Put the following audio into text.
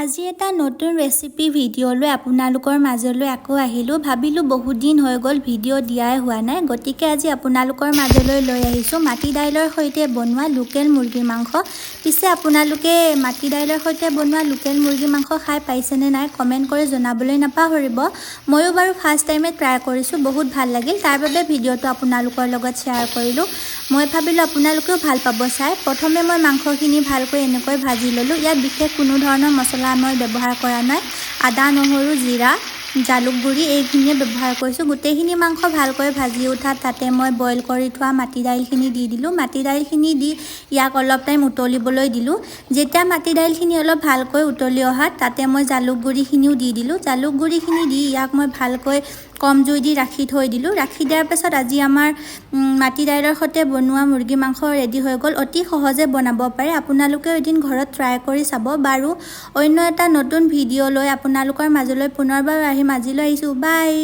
আজি এটা নতুন ৰেচিপি ভিডিঅ' লৈ আপোনালোকৰ মাজলৈ আকৌ আহিলোঁ। ভাবিলোঁ বহুত দিন হৈ গ'ল, ভিডিঅ' দিয়াই হোৱা নাই, গতিকে আজি আপোনালোকৰ মাজলৈ লৈ আহিছোঁ মাটি দাইলৰ সৈতে বনোৱা লোকেল মুৰ্গীৰ মাংস। পিছে আপোনালোকে মাটি দাইলৰ সৈতে বনোৱা লোকেল মুৰ্গীৰ মাংস খাই পাইছেনে নাই, কমেণ্ট কৰি জনাবলৈ নাপাহৰিব। ময়ো বাৰু ফাৰ্ষ্ট টাইমে ট্ৰাই কৰিছোঁ, বহুত ভাল লাগিল। তাৰ বাবে ভিডিঅ'টো আপোনালোকৰ লগত শ্বেয়াৰ কৰিলোঁ। মই ভাবিলোঁ আপোনালোকেও ভাল পাব চাই। প্ৰথমে মই মাংসখিনি ভালকৈ এনেকৈ ভাজি ল'লোঁ। ইয়াত বিশেষ কোনো ধৰণৰ মছলা মই ব্যৱহাৰ কৰা নাই। আদা, নহৰু, জিৰা, জালুক গুড়ি এইখিনিয়ে ব্যৱহাৰ কৰিছোঁ। গোটেইখিনি মাংস ভালকৈ ভাজি উঠাত তাতে মই বইল কৰি থোৱা মাটি দাইলখিনি দি দিলোঁ। মাটি দাইলখিনি দি ইয়াক অলপ টাইম উতলিবলৈ দিলোঁ। যেতিয়া মাটি দাইলখিনি অলপ ভালকৈ উতলি অহাত তাতে মই জালুক গুড়িখিনিও দি দিলোঁ। জালুক গুড়িখিনি দি ইয়াক মই ভালকৈ কম জুই দি ৰাখি থৈ দিলোঁ। ৰাখি দিয়াৰ পাছত আজি আমাৰ মাটি দাইলৰ সৈতে বনোৱা মুৰ্গী মাংস ৰেডি হৈ গ'ল। অতি সহজে বনাব পাৰে। আপোনালোকেও এদিন ঘৰত ট্ৰাই কৰি চাব। বাৰু, অন্য এটা নতুন ভিডিঅ' লৈ আপোনালোকৰ মাজলৈ পুনৰবাৰ আহিম। আজিলৈ আহিছোঁ, বাই।